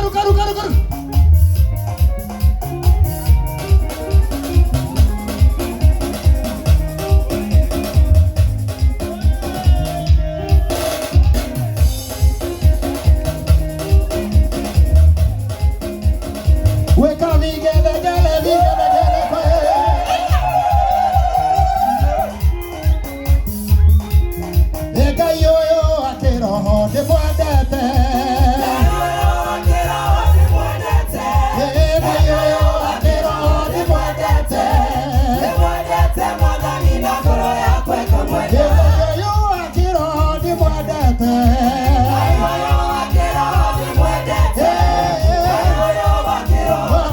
Ruka, ruka, ruka, ruka. Weka vigelegele, vigelegele kwa Ngai ũyũ wa kĩroho ndĩmwendete. Ngai ũyũ wa kĩroho ndĩmwendete. Ngai ũyũ wa kĩroho ndĩmwendete.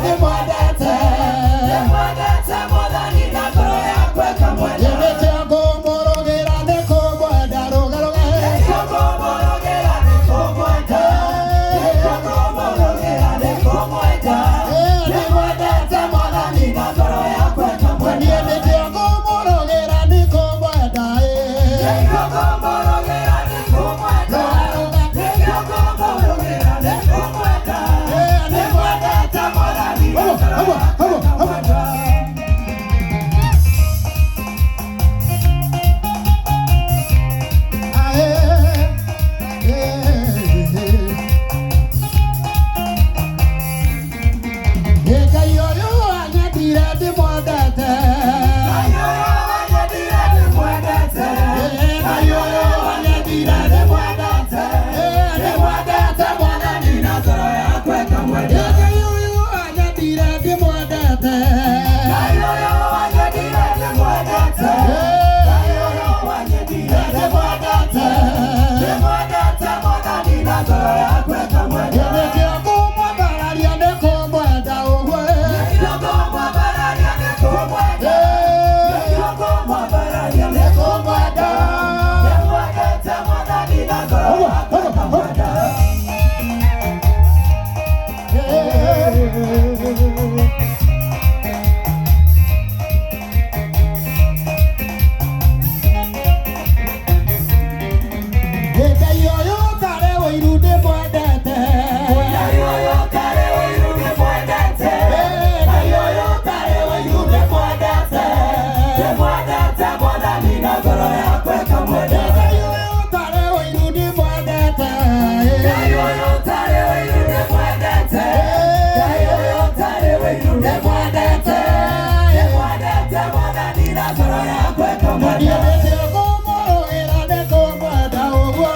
Ndĩmwendete. Nĩkĩo ngũmũrũgĩra nĩ kũmwenda rũgarũge. Ndĩmwendete Mwathani. Niĩ nĩkĩo ngũmũrũgĩra nĩ kũmwenda. Ndĩmwendete Mwathani. Hawa, hawa, hawa. Ngai ũyũ wanyendire ndĩmwendete. Ngai ũyũ wanyendire ndĩmwendete. Ndĩmwendete Mwathani na ngoro yakwa ĩkamwenda. Ngai ũyũ wanyendire ndĩmwendete. Ndĩmwendete. Nĩkĩo ngũmwambararia nĩ kũmwenda ũguo. Nĩ kũmwenda. Hawa, hawa, hawa. Ngai ũyũ ũtarĩ ũiru ndĩmwendete. Ngai ũyũ ũtarĩ ũiru ndĩmwendete. Ngai ũyũ ũtarĩ ũiru ndĩmwendete. Ndĩmwendete. Niĩ nĩkĩo ngũmũrũĩra nĩ kũmwenda ũguo.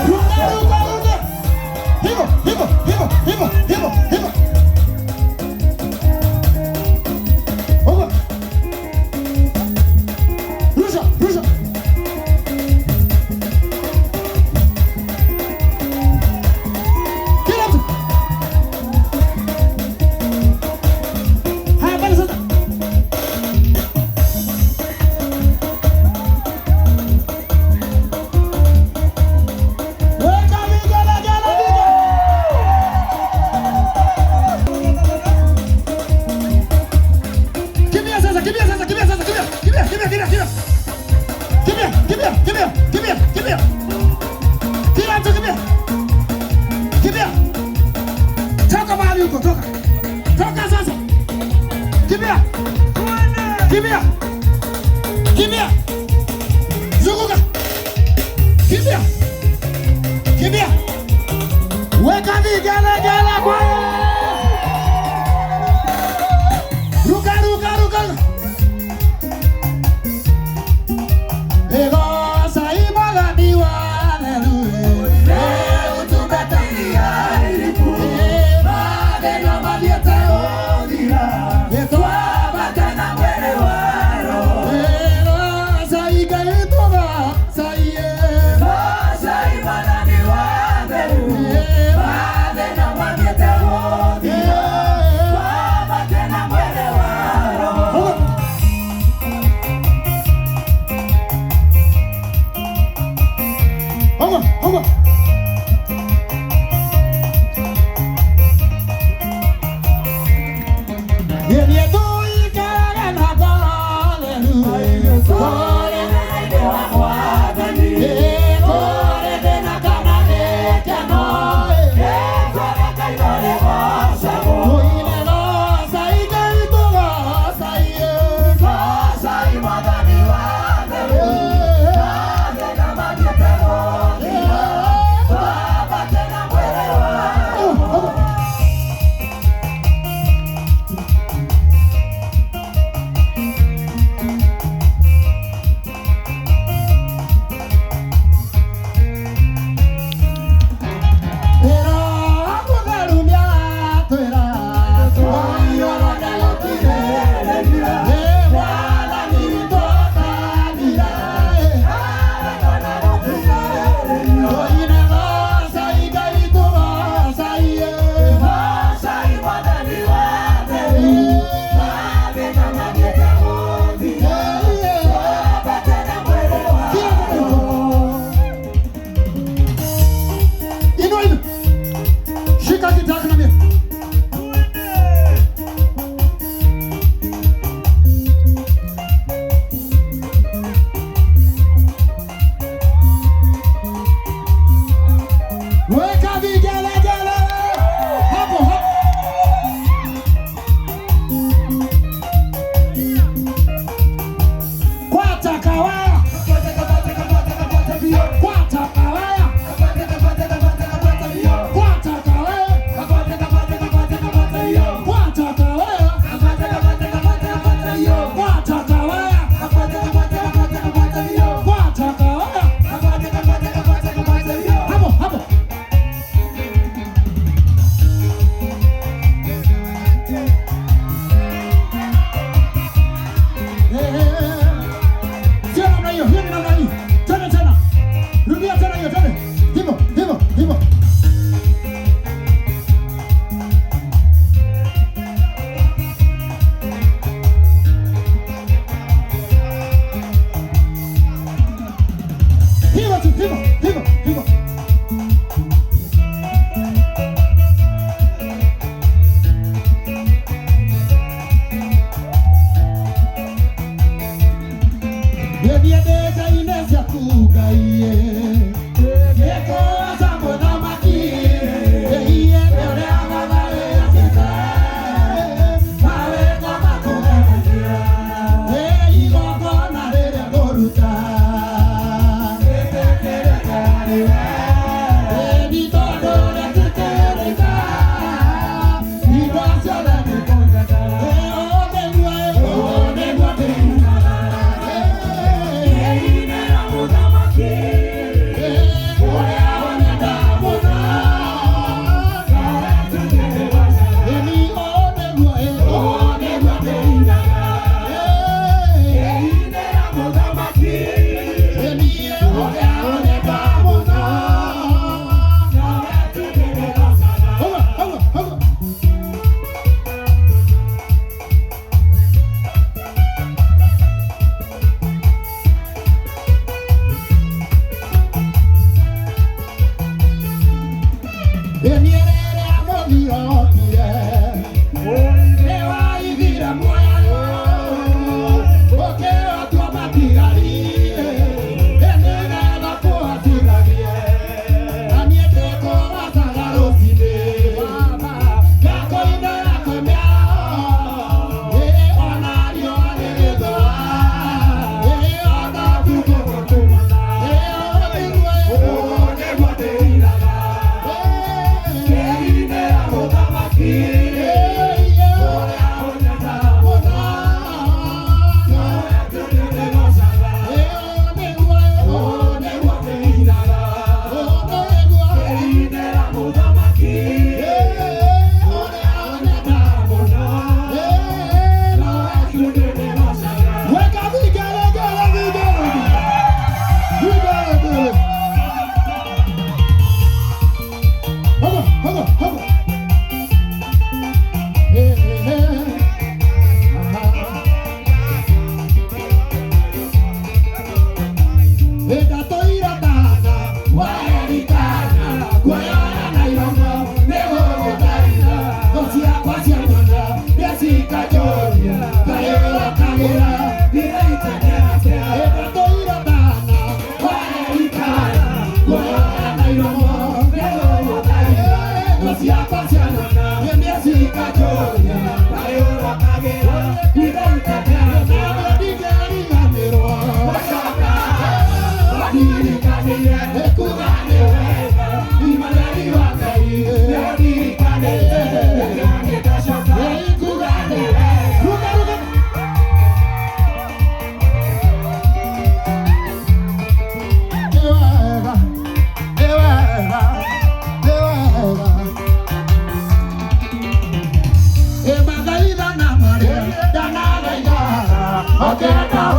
Ruka, ruka, ruka. Hivo, hivo, hivo, hivo, hivo, hivo. Ũguo. Rusha, rusha. Kila mtu. Haya, pale sasa. Weka vigelegele, vigele. Kimbia sasa, kimbia sasa, kimbia sasa, kimbia. Kimbia, kimbia, kimbia, kimbia. Kimbia, kimbia, kimbia, kimbia, kimbia. Kila mtu kimbia. Kimbia. Toka mahali huko, toka. Toka sasa. Kimbia. Kimbia. Kimbia. Zunguka. Kimbia. Kimbia. Weka vigelegele kwa Ruka, ruka, ruka. Ego saimagani wa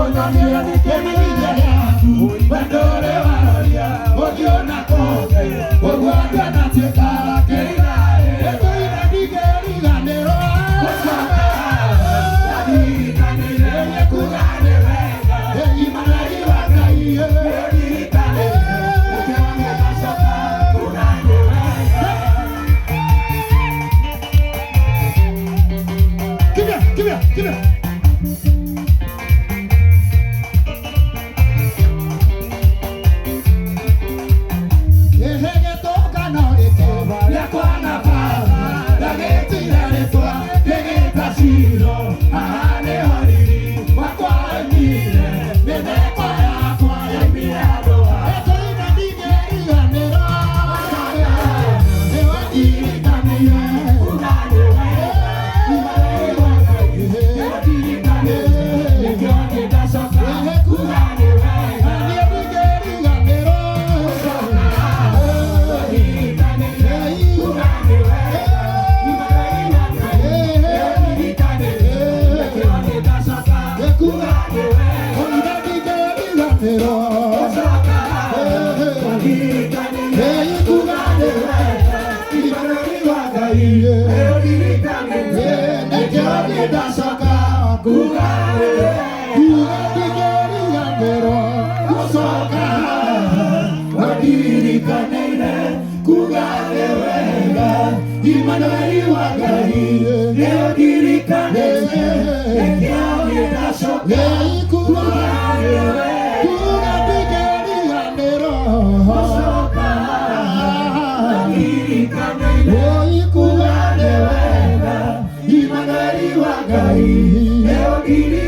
Ũnyonie kĩmenyithia gĩaku, wendo ũrĩ waroria ũthiũ na kũngĩ, ũguo ndanatuĩka kĩriga. Ĩtũire ndingĩriganĩrwo. Ndirikanĩire kuga nĩ wega, Imanueli wa Ngai. Ndirikanĩire nĩkĩo ndacoka kuga nĩ wega. Kimya, kimya, kimya. Gĩtũngano gĩkĩ gĩakwa na baba ndagĩtire rĩtwa ngĩgĩta Shilo, haha nĩho riri wakwa oimire, mĩtheko yakwa yaumire andũ a ĩtũire ndingĩriganĩrwo. Nĩwandirikanĩire kuga nĩ wega, Imanueli wa Ngai. Nĩwandirikanĩire nĩkĩo ndacoka kuga nĩ wega. Niĩ ndingĩriganĩrwo. Imanueli wa Ngai, nĩũndirikanĩte, nĩkĩo ndacoka kuga nĩ wega. Gũcoka ndirikanĩire kuga nĩ wega, Imanueli wa Ngai, nĩũndirikanĩte.